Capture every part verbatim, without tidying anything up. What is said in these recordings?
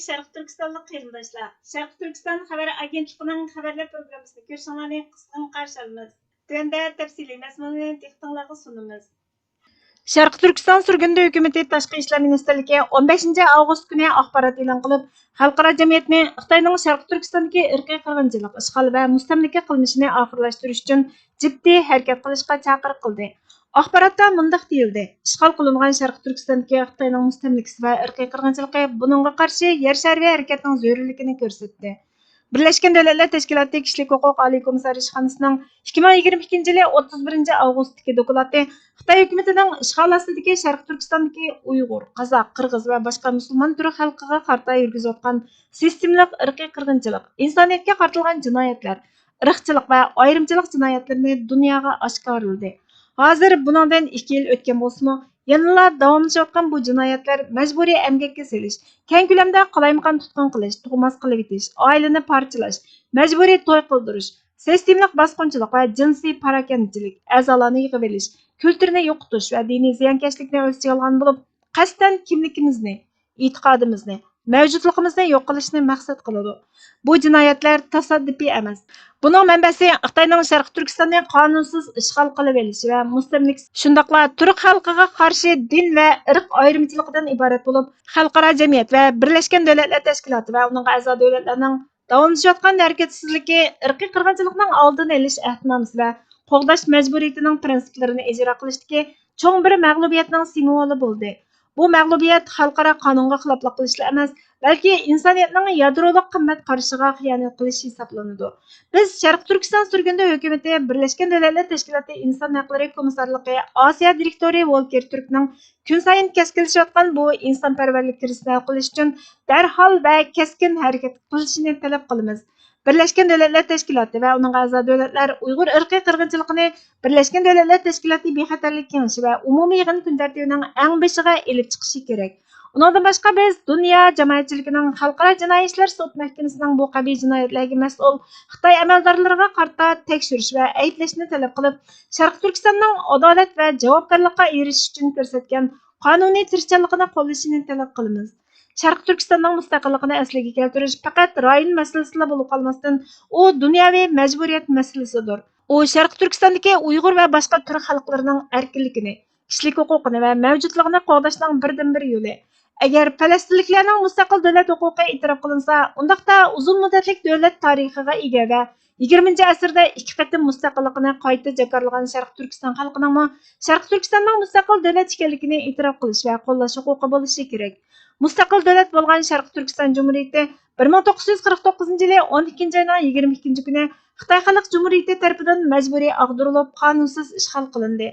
شەرقىي تۈركىستانلىق قېرىنداشلار، شەرقىي تۈركىستان خەۋەر ئاگېنتلىقىنىڭ خەۋەرلەر پروگراممىسىنى كۆرۈشۈڭلارنى قىزغىن قارشى ئالىمىز. تۆۋەندە تەپسىلىي مەزمۇنىنى دىققىتىڭلارغا سۇنىمىز. شەرقىي تۈركىستان سۈرگۈندە ھۆكۈمىتى تاشقى ئىشلار مىنىستىرلىكى ئون بەشىنچى ئاۋغۇست كۈنى ئاخبارات ئېلان قىلىپ، خەلقئارا جەمئىيەتنى خىتاينىڭ شەرقىي تۈركىستاندىكى ئىرقىي قىرغىنچىلىق، ئىشغال ۋە مۇستەملىكە قىلمىشىنى ئاخىرلاشتۇرۇش ئۈچۈن جىددىي ھەرىكەت قىلىشقا چاقىرىق قىلدى. ئاخباراتتا مۇنداق دېيىلدى: ئىشغال قىلىنغان شەرقىي تۈركىستاندىكى خىتاينىڭ مۇستەملىكىسى ۋە ئىرقىي قىرغىنچىلىقى، بۇنىڭغا قارشى يەر شارى ھەرىكەتنىڭ زۆرۈرلۈكىنى كۆرسەتتى. بىرلەشكەن دۆلەتلەر تەشكىلاتى كىشىلىك ھوقۇق ئالىي كومىسسارى ئىشخانىسىنىڭ ئىككى مىڭ يىگىرمە ئىككىنچى يىلى ئوتتۇز بىرىنچى ئاۋغۇستتىكى دوكلاتى خىتاي ھۆكۈمىتىنىڭ ئىشغال ئاستىدىكى شەرقىي تۈركىستاندىكى ئۇيغۇر، قازاق، قىرغىز ۋە باشقا مۇسۇلمان تۈرك خەلقىگە قارىتا يۈرگۈزۈۋاتقان سىستېمىلىق ئىرقىي قىرغىنچىلىق، ئىنسانىيەتكە قارىتىلغان جىنايەتلەر، ئىرقچىلىق ۋە ئايرىمچىلىق جىنايەتلىرىنى دۇنياغا ئاشكارىلىدى. ھازىر بۇنىڭدىن ئىككى يىل ئۆتكەن بولسىمۇ، يەنىلا داۋاملىشىۋاتقان بۇ جىنايەتلەر مەجبۇرىي ئەمگەككە سېلىش، كەڭ كۆلەمدە قالايمىقان تۇتقۇن قىلىش، تۇغماس قىلىۋېتىش، ئائىلىنى پارچىلاش، مەجبۇرىي توي قىلدۇرۇش، سىستېمىلىق باسقۇنچىلىق ۋە جىنسىي پاراكەندىچىلىك، ئەزالارنى يىغىۋېلىش، كۈلتۈرنى يوقىتىش ۋە دىنىي زىيانكەشلىكنى ئۆز ئىچىگە ئالغان بولۇپ، قەستەن كىملىكىمىزنى، ئېتىقادىمىزنى، مەۋجۇتلۇقىمىزنى يوق قىلىشنى مەقسەت قىلىدۇ. بۇ جىنايەتلەر تاسادىپىي ئەمەس. بۇنىڭ مەنبەسى خىتاينىڭ شەرقىي تۈركىستاننى قانۇنسىز ئىشغال قىلىۋېلىشى ۋە مۇستەملىكىسى، شۇنداقلا تۈرك خەلقىگە قارشى دىن ۋە ئىرق ئايرىمچىلىقىدىن ئىبارەت بولۇپ، خەلقئارا جەمئىيەت ۋە بىرلەشكەن دۆلەتلەر تەشكىلاتى ۋە ئۇنىڭغا ئەزا دۆلەتلەرنىڭ داۋاملىشىۋاتقان ھەرىكەتسىزلىكى ئىرقىي قىرغىنچىلىقنىڭ ئالدىنى ئېلىش ئەھدىنامىسى ۋە قوغداش مەجبۇرىيىتىنىڭ پىرىنسىپلىرىنى ئىجرا قىلىشتىكى چوڭ بىر مەغلۇبىيەتنىڭ سىمۋولى بولدى. بۇ مەغلۇبىيەت خەلقئارا قانۇنغا خىلاپلىق قىلىشلا ئەمەس، بەلكى ئىنسانىيەتنىڭ يادرولۇق قىممەت قارىشىغا خىيانەت قىلىش ھېسابلىنىدۇ. بىز شەرقىي تۈركىستان سۈرگۈندە ھۆكۈمىتى، بىرلەشكەن دۆلەتلەر تەشكىلاتى ئىنسان ھەقلىرى كومىسسارلىقى ئاسىيا دىرېكتورى ۋولكېر تۈركنىڭ كۈن سايىن كەسكىنلىشىۋاتقان بۇ ئىنسانپەرۋەرلىك كىرىزىسىنى ھەل قىلىش ئۈچۈن دەرھال ۋە كەسكىن ھەرىكەت قىلىشىنى تەلەپ قىلىمىز. بىرلەشكەن دۆلەتلەر تەشكىلاتى ۋە ئۇنىڭغا ئەزا دۆلەتلەر ئۇيغۇر ئىرقىي قىرغىنچىلىقىنى بىرلەشكەن دۆلەتلەر تەشكىلاتى بىخەتەرلىك كېڭىشى ۋە ئومۇمىي يىغىن كۈن تەرتىپىنىڭ ئەڭ بېشىغا ئېلىپ چىقىشى كېرەك. ئۇنىڭدىن باشقا، بىز دۇنيا جامائەتچىلىكىنىڭ خەلقئارا جىنايى ئىشلار سوت مەھكىمىسىنىڭ بۇ قەبىھ جىنايەتلەرگە مەسئۇل خىتاي ئەمەلدارلىرىغا قارىتا تەكشۈرۈش ۋە ئەيىبلەشنى تەلەپ قىلىپ، شەرقىي تۈركىستاننىڭ ئادالەت ۋە جاۋابكارلىققا ئېرىشىش ئۈچۈن كۆرسەتكەن قانۇنىي تىرىشچانلىقىنى قوللىشىنى تەلەپ قىلىمىز. شەرقىي تۈركىستاننىڭ مۇستەقىللىقىنى ئەسلىگە كەلتۈرۈش پەقەت رايون مەسىلىسىلا بولۇپ قالماستىن، ئۇ دۇنياۋى مەجبۇرىيەت مەسىلىسىدۇر. ئۇ شەرقىي تۈركىستاندىكى ئۇيغۇر ۋە باشقا تۈرك خەلقلىرىنىڭ ئەركىنلىكىنى، كىشىلىك ھوقۇقىنى ۋە مەۋجۇتلۇقىنى قوغداشنىڭ بىردىنبىر يولى. ئەگەر پەلەستىنلىكلەرنىڭ مۇستەقىل دۆلەت ھوقۇقى ئېتىراپ قىلىنسا، ئۇنداقتا ئۇزۇن مۇددەتلىك دۆلەت تارىخىغا ئىگە ۋە يىگىرمىنچى ئەسىردە ئىككى قېتىم مۇستەقىللىقىنى قايتا جاكارلىغان شەرقىي تۈركىستان خەلقىنىڭمۇ شەرقىي تۈركىستاننىڭ مۇستەقىل دۆلەت ئىكەنلىكىنى ئېتىراپ قىلىش ۋە قوللاش ھوقۇقى بولۇشى كېرەك. مۇستەقىل دۆلەت بولغان شەرقىي تۈركىستان جۇمھۇرىيىتى بىر مىڭ توققۇز يۈز قىرىق توققۇزىنچى يىلى ئون ئىككىنچى ئاينىڭ يىگىرمە ئىككىنچى كۈنى خىتاي خەلق جۇمھۇرىيىتى تەرىپىدىن مەجبۇرىي ئاغدۇرۇلۇپ، قانۇنسىز ئىشغال قىلىندى.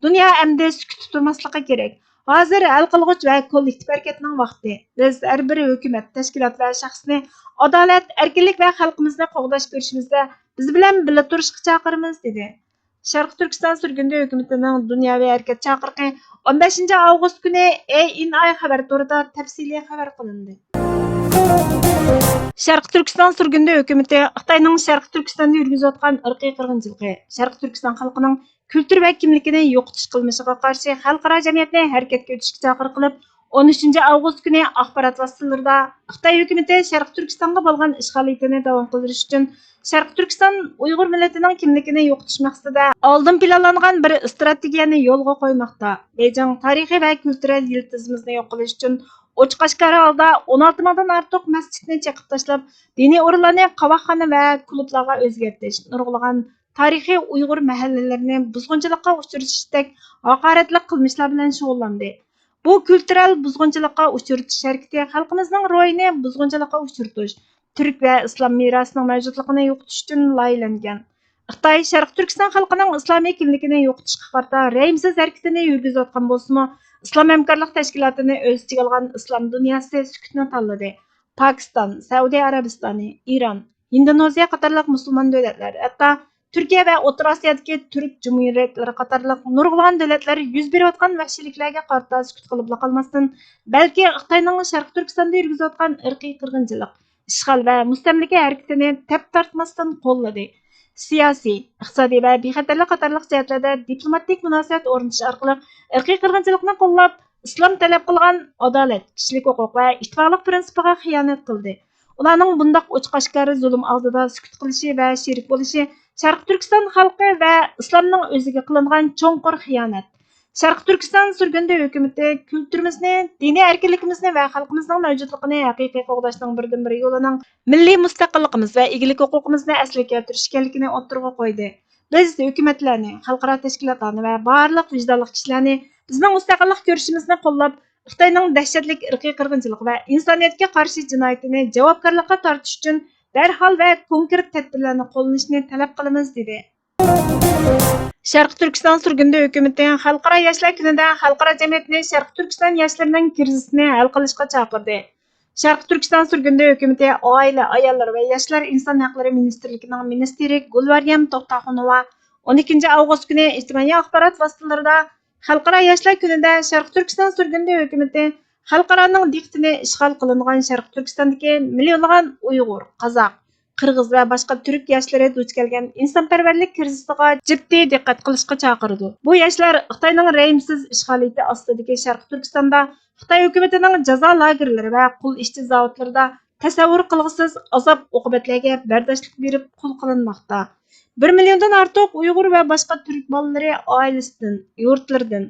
دۇنيا ئەمدى سۈكۈتتە تۇرماسلىقى كېرەك. ھازىر ھەل قىلغۇچ ۋە كوللېكتىپ ھەرىكەتنىڭ ۋاقتى. بىز ھەر بىر ھۆكۈمەت، تەشكىلات ۋە شەخسنى ئادالەت، ئەركىنلىك ۋە خەلقىمىزنى قوغداش كۈرىشىمىزدە بىز بىلەن بىللە تۇرۇشقا چاقىرىمىز، دېدى. شەرقىي تۈركىستان سۈرگۈندە ھۆكۈمىتىنىڭ دۇنياۋى ھەرىكەت چاقىرىقى ئون بەشىنچى ئاۋغۇست كۈنى ئېئېنئاي خەۋەر تورىدا تەپسىلىي خەۋەر قىلىندى. شەرقىي تۈركىستان سۈرگۈندە ھۆكۈمىتى خىتاينىڭ شەرقىي تۈركىستاندا يۈرگۈزۈۋاتقان ئىرقىي قىرغىنچىلىقى، شەرقىي تۈركىستان خەلقىنىڭ كۈلتۈر ۋە كىملىكىنى يوقىتىش قىلمىشىغا قارشى خەلقئارا جەمئىيەتنى ھەرىكەتكە ئۆتۈشكە چاقىرىق قىلىپ، ئون ئۈچىنچى ئاۋغۇست كۈنى ئاخبارات ۋاسىتىلىرىدا خىتاي ھۆكۈمىتى شەرقىي تۈركىستانغا بولغان ئىشغالىيىتىنى داۋام قىلدۇرۇش ئۈچۈن شەرقىي تۈركىستان ئۇيغۇر مىللىتىنىڭ كىملىكىنى يوقىتىش مەقسىتىدە ئالدىن پىلانلانغان بىر ئىستراتېگىيەنى يولغا قويماقتا. بېيجىڭ تارىخىي ۋە كۈلتۈرەل يىلتىزىمىزنى يوق قىلىش ئۈچۈن ئوچۇق ئاشكارا ھالدا ئون ئالتە مىڭدىن ئارتۇق مەسچىتنى چېقىپ تاشلاپ، دىنىي ئورۇنلارنى قاۋاقخانا ۋە كۇلۇبلارغا ئۆزگەرتىش، نۇرغۇنلىغان تارىخىي ئۇيغۇر مەھەللىلىرىنى بۇزغۇنچىلىققا ئۇچرىتىشتەك ھاقارەتلىك قىلمىشلار بىلەن شۇغۇللاندى. بۇ كۈلتۈرەل بۇزغۇنچىلىققا ئۇچرىتىش ھەرىكىتى خەلقىمىزنىڭ روھىنى بۇزغۇنچىلىققا ئۇچرىتىش، تۈرك ۋە ئىسلام مىراسىنىڭ مەۋجۇتلۇقىنى يوقىتىش ئۈچۈن لايىھەلەنگەن. خىتاي شەرقىي تۈركىستان خەلقىنىڭ ئىسلامىي كىملىكىنى يوقىتىشقا قارىتا رەھىمسىز ھەرىكىتىنى يۈرگۈزۈۋاتقان بولسىمۇ، ئىسلام ھەمكارلىق تەشكىلاتىنى ئۆز ئىچىگە ئالغان ئىسلام دۇنياسى سۈكۈتنى تاللىدى. پاكىستان، سەئۇدى ئەرەبىستانى، ئىران، ھىندونېزىيە قاتارلىق مۇسۇلمان دۆلەتلەر، ھەتتا تۈركىيە ۋە ئوتتۇرا ئاسىيادىكى تۈرك جۇمھۇرىيەتلىرى قاتارلىق نۇرغۇنلىغان دۆلەتلەر يۈز بېرىۋاتقان ۋەھشىيلىكلەرگە قارىتا سۈكۈت قىلىپلا قالماستىن، بەلكى خىتاينىڭ شەرقىي تۈركىستاندا يۈرگۈزۈۋاتقان ئىرقىي قىرغىنچىلىق، ئىشغال ۋە مۇستەملىكە ھەرىكىتىنى تەپ تارتماستىن قوللىدى. سىياسىي، ئىقتىسادىي ۋە بىخەتەرلىك قاتارلىق جەھەتلەردە دىپلوماتىك مۇناسىۋەت ئورنىتىش ئارقىلىق ئىرقىي قىرغىنچىلىقنى قوللاپ، ئىسلام تەلەپ قىلغان ئادالەت، كىشىلىك ھوقۇق ۋە ئىتتىپاقلىق پىرىنسىپىغا خىيانەت قىلدى. ئۇلارنىڭ بۇنداق ئوچۇق-ئاشكارا زۇلۇم ئالدىدا سۈكۈت قىلىشى ۋە شېرىك بولۇشى شەرقىي تۈركىستان خەلقى ۋە ئىسلامنىڭ ئۆزىگە قىلىنغان چوڭقۇر خىيانەت. شەرقىي تۈركىستان سۈرگۈندە ھۆكۈمىتى كۈلتۈرىمىزنى، دىنىي ئەركىنلىكىمىزنى ۋە خەلقىمىزنىڭ مەۋجۇتلۇقىنى ھەقىقىي قوغداشنىڭ بىردىنبىر يولىنىڭ مىللىي مۇستەقىللىقىمىز ۋە ئىگىلىك ھوقۇقىمىزنى ئەسلىگە كەلتۈرۈش ئىكەنلىكىنى ئوتتۇرىغا قويدى. بىز ھۆكۈمەتلەرنى، خەلقئارا تەشكىلاتلارنى ۋە بارلىق ۋىجدانلىق كىشىلەرنى بىزنىڭ مۇستەقىللىق كۈرىشىمىزنى قوللاپ، خىتاينىڭ دەھشەتلىك ئىرقىي قىرغىنچىلىق ۋە ئىنسانىيەتكە قارشى جىنايىتىنى جاۋابكارلىققا تارتىش ئۈچۈن دەرھال ۋە كونكرېت تەدبىرلەرنى قوللىنىشنى تەلەپ قىلىمىز، دېدى. شەرقىي تۈركىستان سۈرگۈندە ھۆكۈمىتى خەلقئارا ياشلار كۈنىدە خەلقئارا جەمئىيەتنى شەرقىي تۈركىستان ياشلىرىنىڭ كىرىزىسىنى ھەل قىلىشقا چاقىردى. شەرقىي تۈركىستان سۈرگۈندە ھۆكۈمىتى ئائىلە، ئاياللار ۋە ياشلار ئىنسان ھەقلىرى مىنىستىرلىكىنىڭ مىنىستىرى گۈلمەريەم توختاخۇنوۋا ئون ئىككىنچى ئاۋغۇست كۈنى ئىجتىمائىي ئاخبارات ۋاسىتىلىرىدا خەلقئارا ياشلار كۈنىدە شەرقىي تۈركىستان سۈرگۈندە ھۆكۈمىتى خەلقئارانىڭ دىققىتىنى ئىشغال قىلىنغان شەرقىي تۈركىستاندىكى مىليونلىغان ئۇيغۇر، قازاق، قىرغىز ۋە باشقا تۈرك ياشلىرى دۇچ كەلگەن ئىنسانپەرۋەرلىك كىرىزىسىغا جىددىي دىققەت قىلىشقا چاقىرىدۇ. بۇ ياشلار خىتاينىڭ رەھىمسىز ئىشغالىيىتى ئاستىدىكى شەرقىي تۈركىستاندا خىتاي ھۆكۈمىتىنىڭ جازا لاگېرلىرى ۋە قۇل ئىشچى زاۋۇتلىرىدا تەسەۋۋۇر قىلغۇسىز ئازاب-ئوقۇبەتلەرگە بەرداشلىق بېرىپ قۇل قىلىنماقتا. بىر مىليوندىن ئارتۇق ئۇيغۇر ۋە باشقا تۈرك بالىلىرى ئائىلىسىدىن، يۇرتلىرىدىن،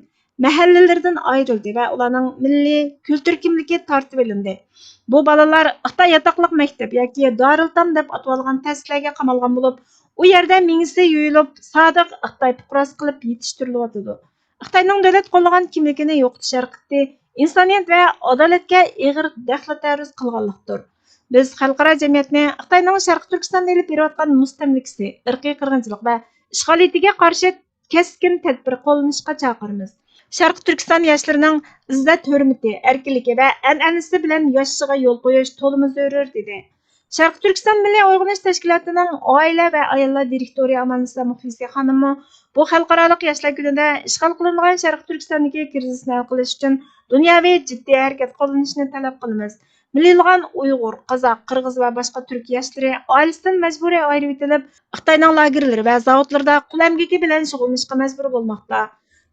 مەھەللىلىرىدىن ئايرىلدى ۋە ئۇلارنىڭ مىللىي، كۈلتۈر كىملىكى تارتىۋېلىندى. بۇ بالىلار خىتاي ياتاقلىق مەكتەپ ياكى دارىلتام دەپ ئاتىۋالغان تەسىسلەرگە قامالغان بولۇپ، ئۇ يەردە مېڭىسى يۇيۇلۇپ، سادىق خىتاي پۇقراسى قىلىپ يېتىشتۈرۈلۈۋاتىدۇ. خىتاينىڭ دۆلەت قوللىغان كىملىكىنى يوقىتىش ھەرىكىتى ئىنسانىيەت ۋە ئادالەتكە ئېغىر دەخلى-تەرۇز قىلغانلىقتۇر. بىز خەلقئارا جەمئىيەتنى خىتاينىڭ شەرقىي تۈركىستاندا ئېلىپ بېرىۋاتقان مۇستەملىكىسى، ئىرقىي قىرغىنچىلىق ۋە ئىشغالىيىتىگە قارشى كەسكىن تەدبىر قوللىنىشقا چاقىرىمىز. شەرقىي تۈركىستان ياشلىرىنىڭ ئىززەت-ھۆرمىتى، ئەركىنلىكى ۋە ئەنئەنىسى بىلەن ياشىشىغا يول قويۇش تولىمۇ زۆرۈر، دېدى. شەرقىي تۈركىستان مىللىي ئويغىنىش تەشكىلاتىنىڭ ئائىلە ۋە ئاياللار دىرېكتورى ئاماننىسا مۇخلىسى خانىممۇ بۇ خەلقئارالىق ياشلار كۈنىدە ئىشغال قىلىنغان شەرقىي تۈركىستاندىكى كىرىزىسنى ھەل قىلىش ئۈچۈن دۇنياۋى جىددىي ھەرىكەت قوللىنىشنى تەلەپ قىلىمىز. مىليونلىغان ئۇيغۇر، قازاق، قىرغىز ۋە باشقا تۈرك ياشلىرى ئائىلىسىدىن مەجبۇرىي ئايرىۋېتىلىپ، خىتاينىڭ لاگېرلىرى ۋە زاۋۇتلىرىدا قۇل ئەمگىكى بىلەن شۇغۇللىنىشقا مەجبۇر بولماقتا.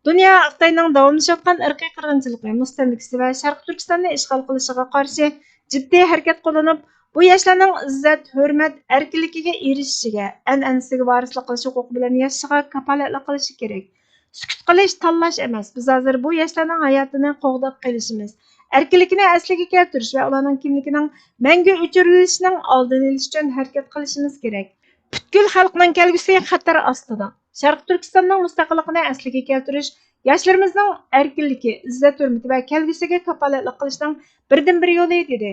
دۇنيا خىتاينىڭ داۋاملىشىۋاتقان ئىرقىي قىرغىنچىلىقى، مۇستەملىكىسى ۋە شەرقىي تۈركىستاننى ئىشغال قىلىشىغا قارشى جىددىي ھەرىكەت قوللىنىپ، بۇ ياشلارنىڭ ئىززەت، ھۆرمەت، ئەركىنلىكىگە ئېرىشىشىگە، ئەنئەنىسىگە ۋارىسلىق قىلىش ھوقۇقى بىلەن ياشىشىغا كاپالەتلىك قىلىشى كېرەك. سۈكۈت قىلىش تاللاش ئەمەس. بىز ھازىر بۇ ياشلارنىڭ ھاياتىنى قوغداپ قېلىشىمىز، ئەركىنلىكىنى ئەسلىگە كەلتۈرۈش ۋە ئۇلارنىڭ كىملىكىنىڭ مەڭگۈ ئۆچۈرۈلۈشىنىڭ ئالدىنى ئېلىش ئۈچۈن ھەرىكەت قىلىشىمىز كېرەك. پۈتكۈل خەلقنىڭ كەلگۈسى خەتەر ئاستىدا. شەرقىي تۈركىستاننىڭ مۇستەقىللىقىنى ئەسلىگە كەلتۈرۈش، ياشلىرىمىزنىڭ ئەركىنلىكى، ئىززەت-ھۆرمىتى ۋە كەلگۈسىگە كاپالەتلىك قىلىشنىڭ بىردىنبىر يولى، دېدى.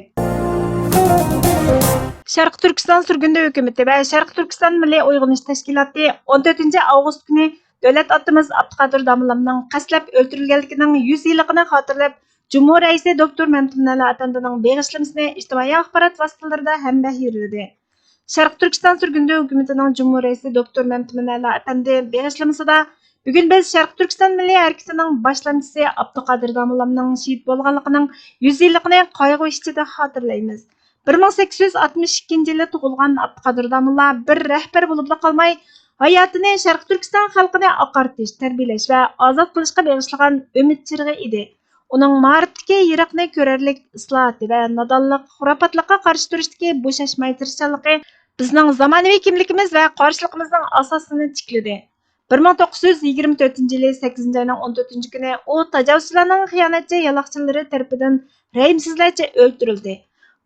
شەرقىي تۈركىستان سۈرگۈندە ھۆكۈمىتى ۋە شەرقىي تۈركىستان مىللىي ئويغىنىش تەشكىلاتى ئون تۆتىنچى ئاۋغۇست كۈنى دۆلەت ئاتىمىز ئابدۇقادىر داموللامنىڭ قەستلەپ ئۆلتۈرۈلگەنلىكىنىڭ يۈز يىللىقىنى خاتىرىلەپ، جۇمھۇر رەئىسى دوكتور مەمتىمىن ئەلا ئەپەندىنىڭ بېغىشلىمىسىنى ئىجتىمائىي ئاخبارات ۋاسىتىلىرىدا ھەممە يېرىلدى. شەرقىي تۈركىستان سۈرگۈندە ھۆكۈمىتىنىڭ جۇمھۇر رەئىسى دوكتور مەمتىمىن ئەلا ئەپەندى بېغىشلىمىسىدا، بۈگۈن بىز شەرقىي تۈركىستان مىللىي ھەرىكىتىنىڭ باشلامچىسى ئابدۇقادىر داموللامنىڭ شېھىت بولغانلىقىنىڭ يۈز يىللىقىنى قايغۇ ئىچىدە خاتىرىلەيمىز. بىر مىڭ سەككىز يۈز ئاتمىش ئىككىنچى يىلى تۇغۇلغان ئابدۇقادىر داموللا بىر رەھبەر بولۇپلا قالماي، ھاياتىنى شەرقىي تۈركىستان خەلقىنى ئاقارتىش، تەربىيەلەش ۋە ئازاد قىلىشقا بېغىشلىغان ئۈمىد چىرىغى ئىدى. ئۇنىڭ مائارىپتىكى يىراقنى كۆرەرلىك ئىسلاھاتى ۋە نادانلىق، خۇراپاتلىققا قارشى تۇرۇشتىكى بوشاشماي تىرىشچانلىقى بىزنىڭ زامانىۋى كىملىكىمىز ۋە قارشىلىقىمىزنىڭ ئاساسىنى تىكلىدى. بىر مىڭ توققۇز يۈز يىگىرمە تۆتىنچى يىلى سەككىزىنچى ئاينىڭ ئون تۆتىنچى كۈنى ئۇ تاجاۋۇزچىلارنىڭ خىيانەتچى يالاقچىلىرى تەرىپىدىن رەھىمسىزلەرچە ئۆلتۈرۈلدى.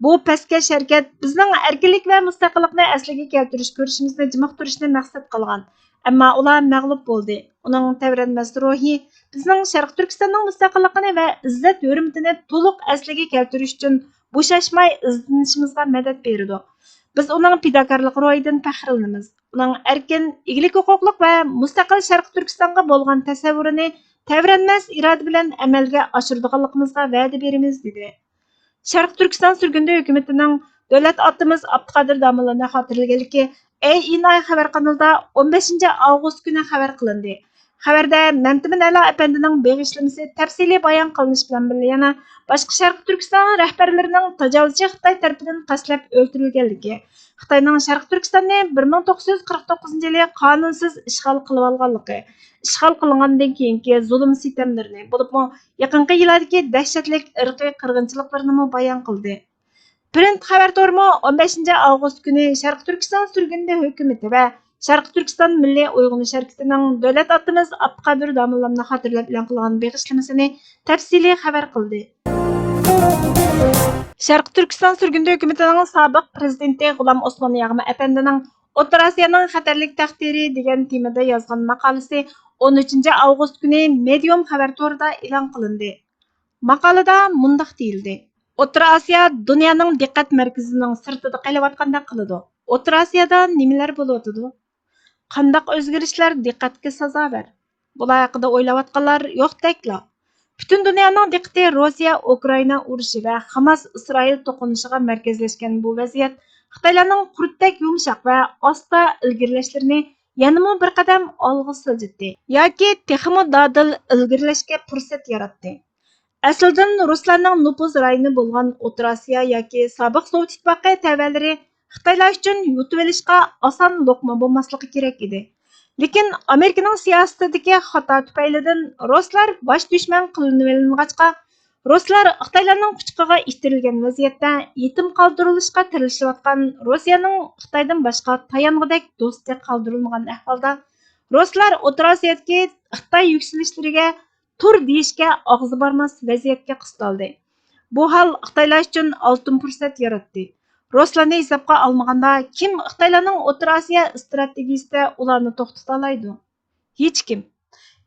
بۇ پەسكەش ھەرىكەت بىزنىڭ ئەركىنلىك ۋە مۇستەقىللىقنى ئەسلىگە كەلتۈرۈش كۈرىشىمىزنى جىمىقتۇرۇشنى مەقسەت قىلغان، ئەمما ئۇلار مەغلۇپ بولدى. ئۇنىڭ تەۋرەنمەس روھى بىزنىڭ شەرقىي تۈركىستاننىڭ مۇستەقىللىقىنى ۋە ئىززەت-ھۆرمىتىنى تولۇق ئەسلىگە كەلتۈرۈش ئۈچۈن بوشاشماي ئىزدىنىشىمىزغا مەدەت بېرىدۇ. بىز ئۇنىڭ پىداكارلىق روھىدىن پەخىرلىنىمىز. ئۇنىڭ ئەركىن، ئىگىلىك ھوقۇقلۇق ۋە مۇستەقىل شەرقىي تۈركىستانغا بولغان تەسەۋۋۇرىنى تەۋرەنمەس ئىرادە بىلەن ئەمەلگە ئاشۇرىدىغانلىقىمىزغا ۋەدە بېرىمىز، دېدى. شەرقىي تۈركىستان سۈرگۈندە ھۆكۈمىتىنىڭ دۆلەت ئاتىمىز ئابدۇقادىر داموللانى خاتىرىلىگەنلىكى ئەي ئىنئاي خەۋەر قانىلىدا ئون بەشىنچى ئاۋغۇست كۈنى خەۋەر قىلىندى. خەۋەردە مەمتىمىن ئەلا ئەپەندىنىڭ بېغىشلىمىسى تەپسىلىي بايان قىلىنىش بىلەن بىللە، يەنە باشقا شەرقىي تۈركىستان رەھبەرلىرىنىڭ تاجاۋۇزچى خىتاي تەرىپىدىن قەستلەپ ئۆلتۈرۈلگەنلىكى، خىتاينىڭ شەرقىي تۈركىستاننى بىر مىڭ توققۇز يۈز قىرىق توققۇزىنچى يىلى قانۇنسىز ئىشغال قىلىۋالغانلىقى، ئىشغال قىلىنغاندىن كېيىنكى زۇلۇم سىتەملىرىنى، بولۇپمۇ يېقىنقى يىللاردىكى دەھشەتلىك ئىرقىي قىرغىنچىلىقلىرىنىمۇ بايان قىلدى. پرىنت خەۋەر تورىمۇ ئون بەشىنچى ئاۋغۇست كۈنى شەرقىي تۈركىستان سۈرگۈندە ھۆكۈمىتى ۋە شەرقىي تۈركىستان مىللىي ئويغىنىش ھەرىكىتىنىڭ دۆلەت ئاتىمىز ئابدۇقادىر داموللامنى خاتىرىلەپ ئېلان قىلغان بېغىشلىمىسىنى تەپسىلىي خەۋەر قىلدى. شەرقىي تۈركىستان سۈرگۈندە ھۆكۈمىتىنىڭ سابىق پرېزىدېنتى غۇلام ئوسمان ياغما ئەپەندىنىڭ ئوتتۇرا ئاسىيانىڭ خەتەرلىك تەقدىرى دېگەن تېمىدا يازغان ماقالىسى ئون ئۈچىنچى ئاۋغۇست كۈنى مېدىيۇم خەۋەر تورىدا ئېلان قىلىندى. ماقالىدە مۇنداق دېيىلدى: ئوتتۇرا ئاسىيا دۇنيانىڭ دىققەت مەركىزىنىڭ سىرتىدا قېلىۋاتقاندەك قىلىدۇ. ئوتتۇرا ئاسىيادا نېمىلەر بولۇۋاتىدۇ؟ قانداق ئۆزگىرىشلەر دىققەتكە سازاۋەر؟ بۇلار ھەققىدە ئويلاۋاتقانلار يوقتەكلا. پۈتۈن دۇنيانىڭ دىققىتى روسىيە ئۇكرائىنا ئۇرۇشى ۋە خاماس ئىسرائىل توقۇنۇشىغا مەركەزلەشكەن بۇ ۋەزىيەت خىتايلارنىڭ قۇرتتەك يۇمشاق ۋە ئاستا ئىلگىرىلەشلىرىنى يەنىمۇ بىر قەدەم ئالغا سىلجىتتى ياكى تېخىمۇ دادىل ئىلگىرىلەشكە پۇرسەت ياراتتى. ئەسلىدىن رۇسلارنىڭ نوپۇز رايونى بولغان ئوتتۇرا ئاسىيا ياكى سابىق سوۋېت ئىتتىپاقى تەۋەلىرى خىتايلار ئۈچۈن يۇتۇۋېلىشقا ئاسان لوقما بولماسلىقى كېرەك ئىدى. لېكىن ئامېرىكىنىڭ سىياسىتىدىكى خاتا تۈپەيلىدىن رۇسلار باش دۈشمەن قىلىنىۋېلىنغاچقا، رۇسلار خىتايلارنىڭ قۇچىقىغا ئىتتىرىلگەن ۋەزىيەتتە يېتىم قالدۇرۇلۇشقا تىرىشىۋاتقان رۇسىيەنىڭ خىتايدىن باشقا تايانغۇدەك دوستى قالدۇرۇلمىغان ئەھۋالدا، رۇسلار ئوتتۇرا ئاسىيادىكى خىتاي يۈكسىلىشلىرىگە تۇر دېيىشكە ئاغزى بارماس ۋەزىيەتكە قىستالدى. بۇ ھال خىتايلار ئۈچۈن ئالتۇن پۇرسەت ياراتتى. رۇسلارنى ھېسابقا ئالمىغاندا، كىم خىتايلارنىڭ ئوتتۇرا ئاسىيا ئىستراتېگىيىسىدە ئۇلارنى توختىتالايدۇ؟ ھېچكىم.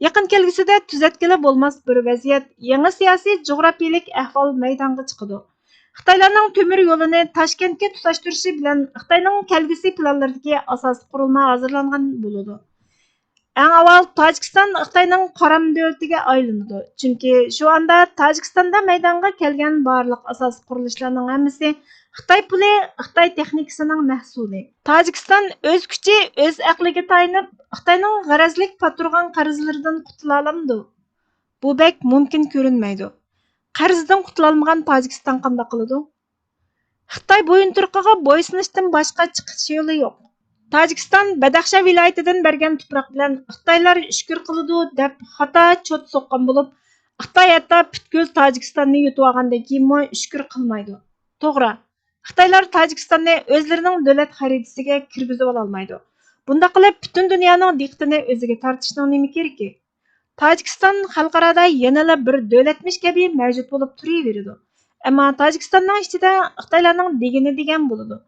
يېقىن كەلگۈسىدە تۈزەتكىلى بولماس بىر ۋەزىيەت، يېڭى سىياسىي جۇغراپىيىلىك ئەھۋال مەيدانغا چىقىدۇ. خىتايلارنىڭ تۆمۈر يولىنى تاشكەنتكە تۇتاشتۇرۇشى بىلەن خىتاينىڭ كەلگۈسى پىلانلىرىدىكى ئاساسىي قۇرۇلما ھازىرلانغان بولىدۇ. ئەڭ ئاۋۋال تاجىكىستان خىتاينىڭ قارام دۆلىتىگە ئايلىنىدۇ، چۈنكى شۇ ئاندا تاجىكىستاندا مەيدانغا كەلگەن بارلىق ئاساسىي قۇرۇلۇشلارنىڭ ھەممىسى خىتاي پۇلى، خىتاي تېخنىكىسىنىڭ مەھسۇلى. تاجىكىستان ئۆز كۈچى، ئۆز ئەقلىگە تايىنىپ، خىتاينىڭ غەرەزلىك پاتۇرغان قەرزلىرىدىن قۇتۇلالامدۇ؟ بۇ بەك مۇمكىن كۆرۈنمەيدۇ. قەرزدىن قۇتۇلالمىغان تاجىكىستان قانداق قىلىدۇ؟ خىتاي بويۇنتۇرۇقىغا بويسۇنۇشتىن باشقا چىقىش يولى يوق. تاجىكىستان بەدەخشان ۋىلايىتىدىن بەرگەن تۇپراق بىلەن خىتايلار شۈكۈر قىلىدۇ دەپ خاتا چوت سوققان بولۇپ، خىتاي ھەتتا پۈتكۈل تاجىكىستاننى يۇتۇۋالغاندىن كېيىنمۇ شۈكۈر قىلمايدۇ. توغرا، خىتايلار تاجىكىستاننى ئۆزلىرىنىڭ دۆلەت خەرىتىسىگە كىرگۈزۈۋالالمايدۇ. بۇنداق قىلىپ پۈتۈن دۇنيانىڭ دىققىتىنى ئۆزىگە تارتىشنىڭ نېمە كېرىكى؟ تاجىكىستان خەلقئارادا يەنىلا بىر دۆلەتمىش كەبى مەۋجۇت بولۇپ تۇرۇۋېرىدۇ. ئەمما تاجىكىستاننىڭ ئىچىدە خىتايلارنىڭ دېگىنى دېگەن بولىدۇ.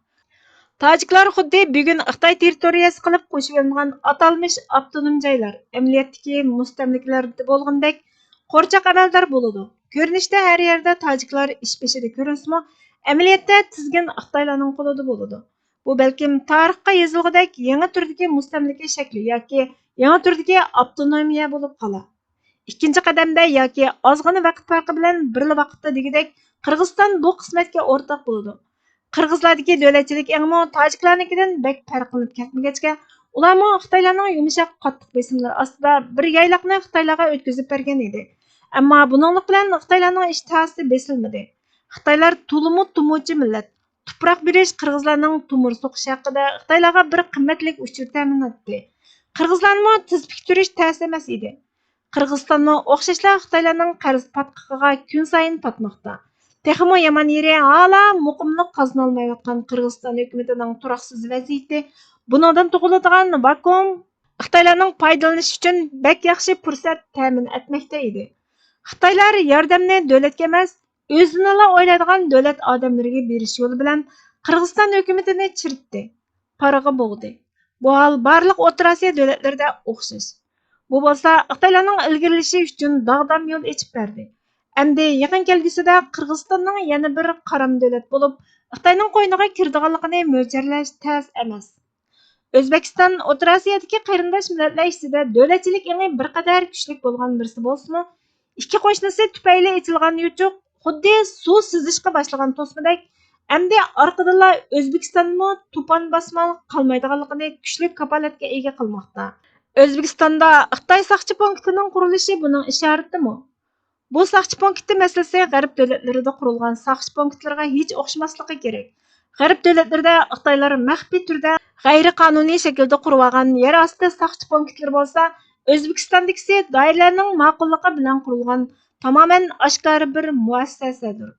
تاجىكلار خۇددى بۈگۈن خىتاي تېررىتورىيەسى قىلىپ قوشۇۋېلىنغان ئاتالمىش ئاپتونوم جايلار، ئەمەلىيەتتىكى مۇستەملىكىلەردە بولغىنىدەك قورچاق ئەمەلدار بولىدۇ. كۆرۈنۈشتە ھەر يەردە تاجىكلار ئىش بېشىدا كۆرۈنسىمۇ، ئەمەلىيەتتە تىزگىن خىتايلارنىڭ قولىدا بولىدۇ. بۇ بەلكىم تارىخقا يېزىلغۇدەك يېڭى تۈردىكى مۇستەملىكە شەكلى ياكى يېڭى تۈردىكى ئاپتونومىيە بولۇپ قالار. ئىككىنچى قەدەمدە ياكى ئازغىنە ۋاقىت پەرقى بىلەن بىرلا ۋاقىتتا دېگۈدەك قىرغىزىستان بۇ قىسمەتكە ئورتاق بولىدۇ. قىرغىزلاردىكى دۆلەتچىلىك ئېڭىمۇ تاجىكلارنىڭكىدىن بەك پەرقلىنىپ كەتمىگەچكە، ئۇلارمۇ خىتايلارنىڭ يۇمشاق قاتتىق بېسىملىرى ئاستىدا بىر يايلاقنى خىتايلارغا ئۆتكۈزۈپ بەرگەن ئىدى. ئەمما بۇنىڭلىق بىلەن خىتايلارنىڭ ئىشتىھاسى بېسىلمىدى. خىتايلار تولىمۇ تومۇرچى مىللەت. تۇپراق بېرىش قىرغىزلارنىڭ تومۇر سوقۇشى ھەققىدە خىتايلارغا بىر قىممەتلىك ئۇچۇر تەمىناتتى. قىرغىزلارنىمۇ تېز پۈكتۈرۈش تەس ئەمەس ئىدى. قىرغىزىستانمۇ ئوخشاشلا خىتايلارنىڭ قەرز پاتقىقىغا كۈنسايىن پاتماقتا. تېخىمۇ يامان يېرى، ھالا مۇقىملىق قازىنالمايۋاتقان قىرغىزىستان ھۆكۈمىتىنىڭ تۇراقسىز ۋەزىيىتى، بۇنىڭدىن تۇغۇلىدىغان ۋاكۇئۇم خىتايلارنىڭ پايدىلىنىش ئۈچۈن بەك ياخشى پۇرسەت تەمىن ئەتمەكتە ئىدى. خىتايلار ياردەمنى دۆلەتكە ئەمەس، ئۆزىنىلا ئويلايدىغان دۆلەت ئادەملىرىگە بېرىش يولى بىلەن قىرغىزىستان ھۆكۈمىتىنى چىرىتتى، پارىغا بوغدى. بۇ ھال بارلىق ئوتتۇرا ئاسىيا دۆلەتلىرىدە ئوخشاش. بۇ بولسا خىتايلارنىڭ ئىلگىرىلىشى ئۈچۈن داغدام يول ئېچىپ بەردى. ئەمدى يېقىن كەلگۈسىدە قىرغىزىستاننىڭ يەنە بىر قارام دۆلەت بولۇپ، خىتاينىڭ قوينىغا كىرىدىغانلىقىنى مۆلچەرلەش تەس ئەمەس. ئۆزبېكىستان ئوتتۇرا ئاسىيادىكى قېرىنداش مىللەتلەر ئىچىدە دۆلەتچىلىك ئېڭى بىر قەدەر كۈچلۈك بولغان بىرسى بولسىمۇ، ئىككى قوشنىسى تۈپەيلى ئېچىلغان يوچۇق خۇددى سۇ سىزىشقا باشلىغان توسمىدەك، ئەمدى ئارقىدىنلا ئۆزبېكىستانمۇ توپان باسماي قالمايدىغانلىقىنى كۈچلۈك كاپالەتكە ئىگە قىلماقتا. ئۆزبېكىستاندا خىتاي ساقچى پونكىتىنىڭ قۇرۇلۇشى بۇنىڭ ئىشارىتىمۇ؟ بۇ ساقچى پونكىتى مەسىلىسى غەرب دۆلەتلىرىدە قۇرۇلغان ساقچى پونكىتلىرىغا ھېچ ئوخشىماسلىقى كېرەك. غەرب دۆلەتلىرىدە خىتايلار مەخپىي تۈردە غەيرىي قانۇنىي شەكىلدە قۇرۇۋالغان يەر ئاستى ساقچى پونكىتلىرى بولسا، ئۆزبېكىستاندىكىسى دائىرىلەرنىڭ ماقۇللۇقى بىلەن قۇرۇلغان تامامەن ئاشكارا بىر مۇئەسسەسەدۇر.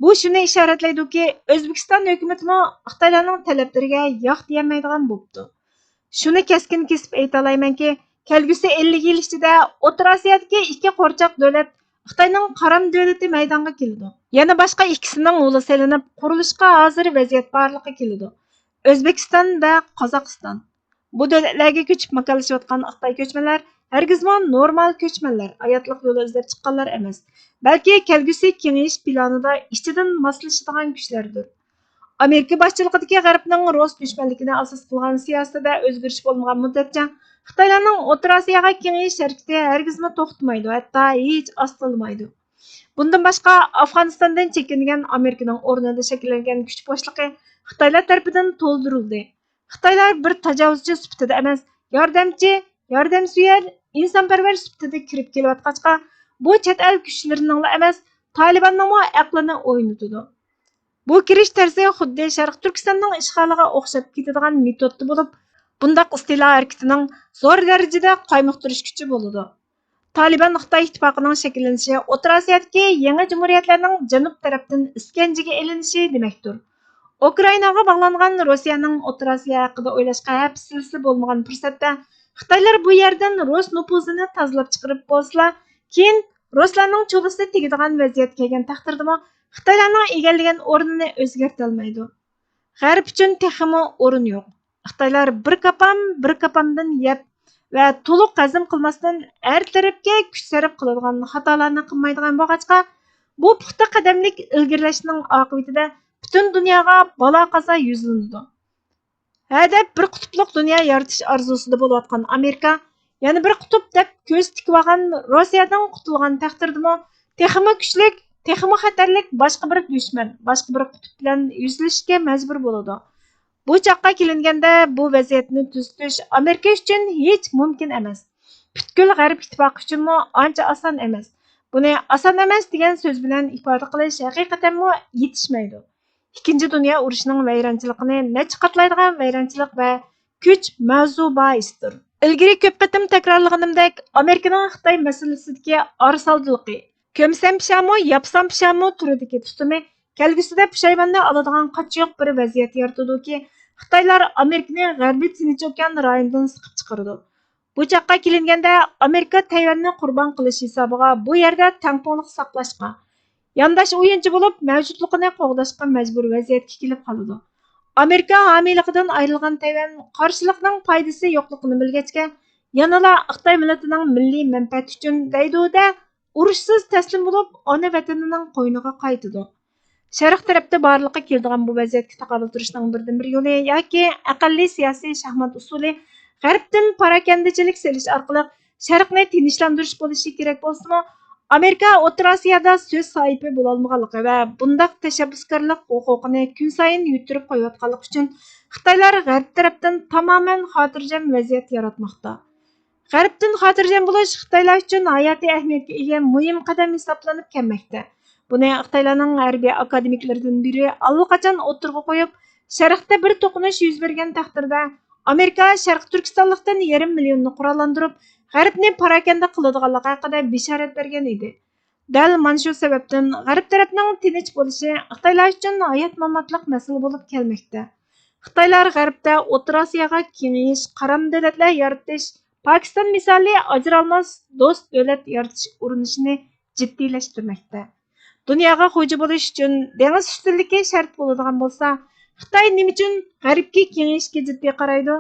بۇ شۇنى ئىشارەتلەيدۇكى، ئۆزبېكىستان ھۆكۈمىتىمۇ خىتايلارنىڭ تەلەپلىرىگە ياق دېيەلمەيدىغان بوپتۇ. شۇنى كەسكىن كېسىپ ئېيتالايمەنكى، كەلگۈسى ئەللىك يىل ئىچىدە ئوتتۇرا ئاسىيادىكى ئىككى قورچاق دۆلەت خىتاينىڭ قارام دۆلىتى مەيدانغا كېلىدۇ. يەنە باشقا ئىككىسىنىڭ ئۇلى سېلىنىپ، قۇرۇلۇشقا ھازىر ۋەزىيەت بارلىققا كېلىدۇ. ئۆزبېكىستان ۋە قازاقىستان. بۇ دۆلەتلەرگە كۆچۈپ ماكانلىشىۋاتقان خىتاي كۆچمەنلەر ھەرگىزمۇ نورمال كۆچمەنلەر، ھاياتلىق يولى ئىزدەپ چىققانلار ئەمەس، بەلكى كەلگۈسى كېڭىيىش پىلانىدا ئىچىدىن ماسلىشىدىغان كۈچلەردۇر. ئامېرىكا باشچىلىقىدىكى غەربنىڭ رۇس دۈشمەنلىكىنى ئاساس قىلغان سىياسىتىدە ئۆزگىرىش بولمىغان مۇددەتچە، خىتايلارنىڭ ئوتتۇرا ئاسىياغا كېڭىيىش ھەرىكىتى ھەرگىزمۇ توختىمايدۇ، ھەتتا ھېچ ئاستىلىمايدۇ. بۇندىن باشقا، ئافغانىستاندىن چېكىنگەن ئامېرىكىنىڭ ئورنىدا شەكىللەنگەن كۈچ بوشلۇقى خىتايلار تەرىپىدىن تولدۇرۇلدى. خىتايلار بىر تاجاۋۇزچى سۈپىتىدە ئەمەس، ياردەمچى، ياردەمسۆيەر، ئىنسانپەرۋەر سۈپىتىدە كىرىپ كېلىۋاتقاچقا، بۇ چەت ئەل كۈچلىرىنىڭلا ئەمەس، تالىباننىڭمۇ ئەقلىنى ئوينىتىدۇ. بۇ كىرىش تەرزى خۇددى شەرقىي تۈركىستاننىڭ ئىشغالىغا ئوخشاپ كېتىدىغان مېتودتا بولۇپ، بۇنداق ئىستىلا ھەرىكىتىنىڭ زور دەرىجىدە قايمۇقتۇرۇش كۈچى بولىدۇ. تالىبان خىتاي ئىتتىپاقىنىڭ شەكىللىنىشى ئوتتۇرا ئاسىيادىكى يېڭى جۇمھۇرىيەتلەرنىڭ جەنۇب تەرەپتىن ئىسكەنجىگە ئېلىنىشى دېمەكتۇر. ئۇكرائىناغا باغلانغان روسىيەنىڭ ئوتتۇرا ئاسىيا ھەققىدە ئويلاشقا ھەپسىلىسى بولمىغان پۇرسەتتە، خىتايلار بۇ يەردىن رۇس نوپۇزىنى تازىلاپ چىقىرىپ بولسىلا، كېيىن رۇسلارنىڭ چولىسى تېگىدىغان ۋەزىيەتكە كەلگەن تەقدىردىمۇ، خىتايلارنىڭ ئىگىلىگەن ئورنىنى ئۆزگەرتەلمەيدۇ. غەرب ئۈچۈن تېخىمۇ ئورۇن يوق. خىتايلار بىر كاپام، بىر كاپامدىن يەپ ۋە تولۇق ھەزىم قىلماستىن، ھەر تەرەپكە كۈچ سەرپ قىلىدىغان خاتالارنى قىلمايدىغان بولغاچقا، بۇ پۇختا قەدەملىك ئىلگىرىلەشنىڭ ئاقىۋىتىدە پۈتۈن دۇنياغا بالا-قازا يۈزلىنىدۇ. ھەدەپ بىر قۇتۇپلۇق دۇنيا يارىتىش ئارزۇسىدا بولۇۋاتقان ئامېرىكا، يەنە بىر قۇتۇپ دەپ كۆز تىكىۋالغان روسىيەدىن قۇتۇلغان تەقدىردىمۇ، تېخىمۇ كۈچلۈك، تېخىمۇ خەتەرلىك باشقا بىر دۈشمەن، باشقا بىر قۇتۇپ بىلەن يۈزلىشىشكە مەجبۇر بولىدۇ. بۇ چاغقا كېلىنگەندە، بۇ ۋەزىيەتنى تۈزىتىش ئامېرىكا ئۈچۈن ھېچ مۇمكىن ئەمەس. پۈتكۈل غەرب ئىتتىپاقى ئۈچۈنمۇ ئانچە ئاسان ئەمەس. بۇنى ئاسان ئەمەس دېگەن سۆز بىلەن ئىپادە قىلىش ھەقىقەتەنمۇ يېتىشمەيدۇ. ئىككىنچى دۇنيا ئۇرۇشىنىڭ ۋەيرانچىلىقىنى نەچچە قاتلايدىغان ۋەيرانچىلىق ۋە كۈچ مەۋزۇ باھىسىدۇر. ئىلگىرى كۆپ قېتىم تەكرارلىغىنىمدەك، ئامېرىكىنىڭ خىتاي مەسىلىسىدىكى ئارىسالدىلىقى، كۆمسەم پىشامۇ، ياپسام پىشامۇ تۈرىدىكى تۇتۇمى كەلگۈسىدە پۇشايماننى ئالىدىغان قاچا يوق بىر ۋەزىيەت يارىتىدۇكى، خىتايلار ئامېرىكىنى غەربىي تىنچ ئوكيان رايونىدىن سىقىپ چىقىرىدۇ. بۇ چاغقا كېلىنگەندە، ئامېرىكا تەيۋەننى قۇربان قىلىش ھېسابىغا بۇ يەردە تەڭپۇڭلۇق ساقلاشقا، يانداش ئويۇنچى بولۇپ مەۋجۇتلۇقىنى قوغداشقا مەجبۇر ۋەزىيەتكە كېلىپ قالىدۇ. ئامېرىكا ھامىيلىقىدىن ئايرىلغان تەيۋەن قارشىلىقنىڭ پايدىسى يوقلۇقىنى بىلگەچكە، يەنىلا خىتاي مىللىتىنىڭ مىللىي مەنپەئەتى ئۈچۈن دەيدۇ-دە، ئۇرۇشسىز تەسلىم بولۇپ، ئانا ۋەتىنىنىڭ قوينىغا قايتىدۇ. شەرق تەرەپتە بارلىققا كېلىدىغان بۇ ۋەزىيەتكە تاقابىل تۇرۇشنىڭ بىردىنبىر يولى ياكى ئەقەللىي سىياسىي شاھمات ئۇسۇلى غەربتىن پاراكەندىچىلىك سېلىش ئارقىلىق شەرقنى تىنچلاندۇرۇش بولۇشى كېرەك بولسىمۇ، ئامېرىكا ئوتتۇرا ئاسىيادا سۆز ساھىبى بولالمىغانلىقى ۋە بۇنداق تەشەببۇسكارلىق ھوقۇقىنى كۈنسايىن يىتتۈرۈپ قويۇۋاتقانلىقى ئۈچۈن، خىتايلار غەرب تەرەپتىن تامامەن خاتىرجەم ۋەزىيەت ياراتماقتا. غەربتىن خاتىرجەم بولۇش خىتايلار ئۈچۈن ھاياتىي ئەھمىيەتكە ئىگە مۇھىم قەدەم ھېسابلىنىپ كەلمەكتە. بۇنى خىتايلارنىڭ ھەربىي ئاكادېمىكلىرىدىن بىرى ئاللىقاچان ئوتتۇرىغا قويۇپ، شەرقتە بىر توقۇنۇش يۈز بەرگەن تەقدىردە، ئامېرىكا شەرقىي تۈركىستانلىقتىن يېرىم مىليوننى قوراللاندۇرۇپ، غەربنى پاراكەندە قىلىدىغانلىقى ھەققىدە بېشارەت بەرگەن ئىدى. دەل مانا شۇ سەۋەبتىن غەرب تەرەپنىڭ تىنچ بولۇشى خىتايلار ئۈچۈن ھايات-ماماتلىق مەسىلە بولۇپ كەلمەكتە. خىتايلار غەربتە ئوتتۇرا ئاسىياغا كېڭىيىش، قارام دۆلەتلەر يارىتىش، پاكىستان مىسالى ئاجرالماس دوست دۆلەت يارىتىش ئۇرۇنۇشىنى جىددىيلەشتۈرمەكتە. دۇنياغا خوجا بولۇش ئۈچۈن دېڭىز ئۈستۈنلۈكى شەرت بولىدىغان بولسا، خىتاي نېمە ئۈچۈن غەربكە كېڭىيىشكە جىددىي قارايدۇ؟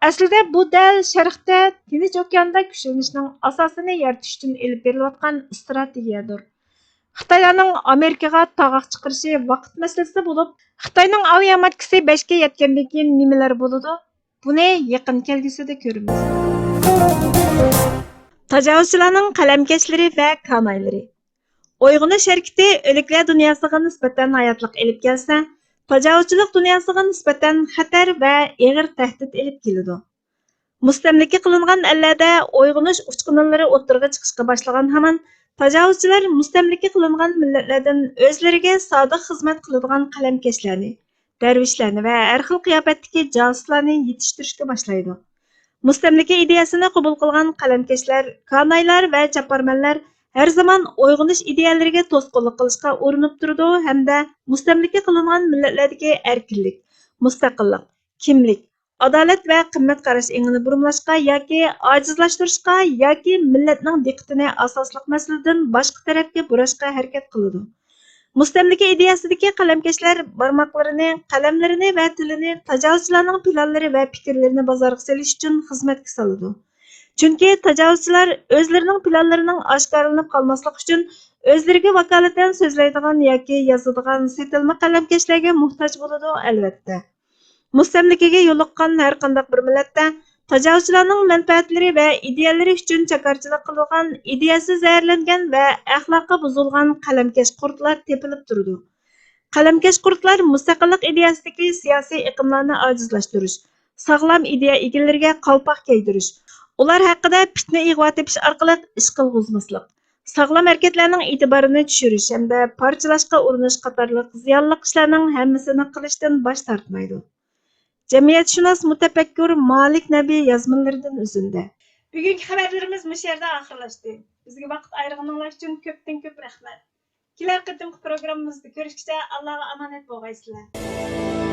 ئەسلىدە بۇ دەل شەرقتە تىنچ ئوكياندا كۈچلىنىشنىڭ ئاساسىنى يارىتىش ئۈچۈن ئېلىپ بېرىلىۋاتقان ئىستراتېگىيەدۇر. خىتايلارنىڭ ئامېرىكىغا تاغاق چىقىرىشى ۋاقىت مەسىلىسى بولۇپ، خىتاينىڭ ئاۋىياماتكىسى بەشكە يەتكەندىن كېيىن نېمىلەر بولىدۇ؟ بۇنى يېقىن كەلگۈسىدە كۆرىمىز. تاجاۋۇزچىلارنىڭ قەلەمكەشلىرى ۋە كانايلىرى. ئويغىنىش ھەرىكىتى ئۆلۈكلەر دۇنياسىغا نىسبەتەن ھاياتلىق ئېلىپ كەلسە، تاجاۋۇزچىلىق دۇنياسىغا نىسبەتەن خەتەر ۋە ئېغىر تەھدىت ئېلىپ كېلىدۇ. مۇستەملىكە قىلىنغان ئەللەردە ئويغىنىش ئۇچقۇنلىرى ئوتتۇرىغا چىقىشقا باشلىغان ھامان، تاجاۋۇزچىلار مۇستەملىكە قىلىنغان مىللەتلەردىن ئۆزلىرىگە سادىق خىزمەت قىلىدىغان قەلەمكەشلەرنى، دەرۋىشلەرنى ۋە ھەر خىل قىياپەتتىكى جاسۇسلارنى يېتىشتۈرۈشكە باشلايدۇ. مۇستەملىكە ئىدىيەسىنى قوبۇل قىلغان قەلەمكەشلەر، كانايلار ۋە چاپارمەنلەر ھەر زامان ئويغىنىش ئىدىيەلىرىگە توسقۇنلۇق قىلىشقا ئۇرۇنۇپ تۇرىدۇ ھەمدە مۇستەملىكە قىلىنغان مىللەتلەردىكى ئەركىنلىك، مۇستەقىللىق، كىملىك، ئادالەت ۋە قىممەت قاراش ئېڭىنى بۇرمىلاشقا ياكى ئاجىزلاشتۇرۇشقا ياكى مىللەتنىڭ دىققىتىنى ئاساسلىق مەسىلىدىن باشقا تەرەپكە بۇراشقا ھەرىكەت قىلىدۇ. مۇستەملىكە ئىدىيەسىدىكى قەلەمكەشلەر بارماقلىرىنى، قەلەملىرىنى ۋە تىلىنى تاجاۋۇزچىلارنىڭ پىلانلىرى ۋە پىكىرلىرىنى بازارغا سېلىش ئۈچۈن خىزمەتكە سالىدۇ. چۈنكى تاجاۋۇزچىلار ئۆزلىرىنىڭ پىلانلىرىنىڭ ئاشكارىلىنىپ قالماسلىقى ئۈچۈن ئۆزلىرىگە ۋاكالىتەن سۆزلەيدىغان ياكى يازىدىغان سېتىلما قەلەمكەشلەرگە موھتاج بولىدۇ، ئەلۋەتتە. مۇستەملىكىگە يولۇققان ھەر قانداق بىر مىللەتتە تاجاۋۇزچىلارنىڭ مەنپەئەتلىرى ۋە ئىدىيەلىرى ئۈچۈن چاكارچىلىق قىلىدىغان، ئىدىيەسى زەھەرلەنگەن ۋە ئەخلاقى بۇزۇلغان قەلەمكەش قۇرتلار تېپىلىپ تۇرىدۇ. قەلەمكەش قۇرتلار مۇستەقىللىق ئىدىيەسىدىكى سىياسىي ئېقىملارنى ئاجىزلاشتۇرۇش، ساغلام ئىدىيە ئىگىلىرىگە قالپاق كىيدۈرۈش، ئۇلار ھەققىدە پىتنە ئىغۋا تېپىش ئارقىلىق ئىش قىلغۇزماسلىق، ساغلام ھەرىكەتلەرنىڭ ئېتىبارىنى چۈشۈرۈش ھەمدە پارچىلاشقا ئۇرۇنۇش قاتارلىق زىيانلىق ئىشلارنىڭ ھەممىسىنى قىلىشتىن باش تارتمايدۇ. جەمئىيەتشۇناس مۇتەپەككۇر مالىك نەبى يازمىلىرىدىن ئۈزۈندە. بۈگۈنكى خەۋەرلىرىمىز مۇشۇ يەردە ئاخىرلاشتى. بىزگە ۋاقىت ئايرىغىنىڭلار ئۈچۈن كۆپتىن كۆپ رەھمەت. كېلەر قېتىمقى پروگراممىمىزدا كۆرۈشكىچە ئاللاغا ئامانەت بولغايسىلەر.